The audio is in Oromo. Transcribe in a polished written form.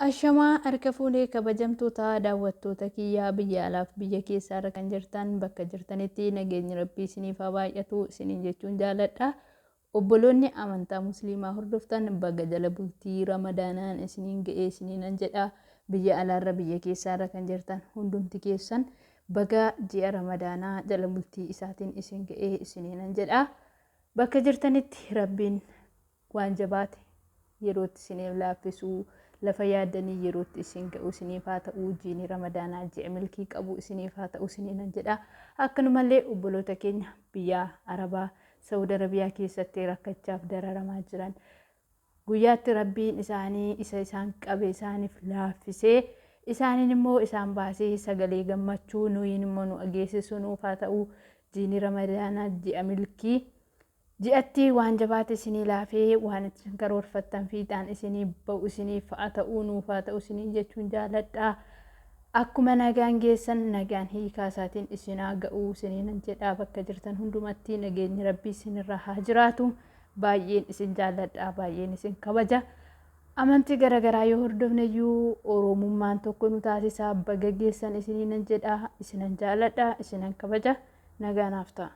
Ashamaa harka fuunee kabajamtoota daawwattoota kiyyaa biyya alaaf biyya keessaarra kan jirtan bakka jirtanitti nageenyi Rabbii isiniif haa baay'atu isiniin jechuun jaaladha. Obboloonni amantaa Musliimaa hordoftan baga jala bultii Ramadaanaan isiniin ga'ee isiniinan jedha. Biyya alaarra biyya keessaarra kan jirtan hundumti keessan baga ji'a Ramadaanaa jala bultii isaatiin isin ga'ee isiniinan jedha. Bakka jirtanitti Rabbiin waan jabaate yerootti isiniif laaffisu, lafa yaaddanii yerootti isin ga'u isiniif haa ta'u, jiini Ramadaanaa ji'a milkii qabu isiniif haa ta'u isiniinan jedha. Akkanumallee obboloota keenya biyya Arabaa Saudi Arabiyaa keessatti rakkachaaf dararamaa jiran guyyaatti Rabbiin isaanii isa isaan qabe isaaniif laaffisee isaaniin immoo isaan baasee sagalee gammachuu nuyiin immoo nu dhageessisu nuuf haa ta'u. Jiini Ramadaanaa ji'a milkii, ji'atti waan jabaate isinii laafee waan isin karoorfattan fiixaan isinii ba'u isiniif haa ta'u nuuf haa ta'u isiniin jechuun jaaladha. Akkuma nagaan geessan nagaan hiikaa isaatiin isin haa ga'u isiniinan jedha. Bakka jirtan hundumatti nageenyi Rabbii isinirra haa jiraatu. Baay'een isin jaalladha, baay'een isin kabaja. Amantii garaagaraa yoo hordofne iyyuu Oromummaan tokko nu taasisa. Baga geessan isiniinan jedha. Isinan jaalladha, isinan kabaja. Nagaa naaf ta'a.